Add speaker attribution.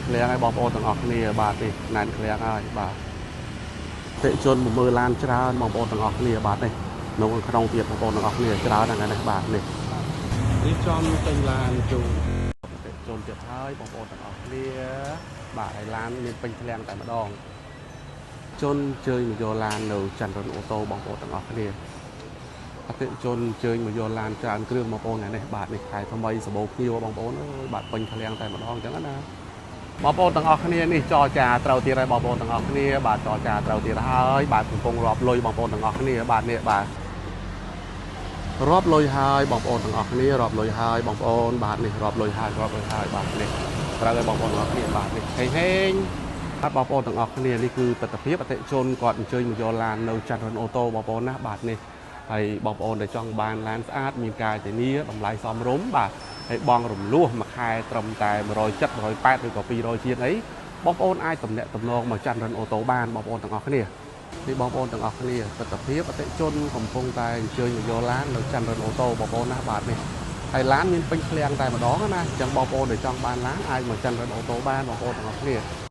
Speaker 1: ឃ្លាំងហើយបងប្អូនទាំងអស់គ្នាបាទនេះណែនឃ្លាំងហើយបាទតិជនមកមើលឡានច្រើនបងប្អូនទាំងអស់គ្នាបាទនេះនៅក្នុងទៀតបងប្អូនទាំងអស់គ្នាច្រើនណាស់នេះបាទនេះរៀបចំចេញឡានជូនតិជនទៀតហើយបងប្អូនទាំងអស់គ្នាបាទហើយឡានមានពេញឃ្លាំងតែម្ដងជនជើញមកយកឡាននៅចន្ទរុនអូតូបងប្អូនទាំងអស់គ្នាអតិជនជើញមកយកឡានច្រើនគ្រឿងបងប្អូនថ្ងៃនេះបាទនេះខែថ្មីសបោភ្ញៀវបងប្អូនអើយបាទពេញឃ្លាំងតែម្ដងអញ្ចឹងណាបងប្អូនទាំងអស់គ្នានេះចរចាត្រូវទៀតហើយបងប្អូនទាំងអស់គ្នាបាទចរចាត្រូវទៀតហើយបាទកំពុងរាប់លុយបងប្អូនទាំងអស់គ្នាបាទនេះបាទរាប់លុយហើយបងប្អូនទាំងអស់គ្នារាប់លុយហើយបងប្អូនបាទនេះរាប់លុយហើយរាប់លុយហើយបាទនេះត្រូវហើយបងប្អូនទាំងអស់គ្នាបាទនេះហេងហេងបាទបងប្អូនទាំងអស់គ្នានេះគឺទស្សនវិជ្ជាអតិជនគាត់អញ្ជើញមកយកឡាននៅចន្ទរុនអូតូបងប្អូនណាបាទនេះហើយបងប្អូនដែលចង់បានឡានស្អាតមានការធានាតម្លៃសមរម្យបាទហើយបងរំលោះមួយខែត្រឹមតែ170 180ឬក៏200ជាងអីបងប្អូនអាចទំនាក់ទំនងមកចន្ទរុនអូតូបានបងប្អូនទាំងអស់គ្នានេះបងប្អូនទាំងអស់គ្នាទស្សនវិជ្ជាអតិជនកំពុងតែអញ្ជើញមកយកឡាននៅចន្ទរុនអូតូបងប្អូនណាបាទនេះហើយឡានមានពេញឃ្លាំងតែម្ដងណាអញ្ចឹងបងប្អូនដែលចង់បានឡានអាចមកចន្ទរុនអូតូបានបងប្អូនទាំងអស់គ្នា។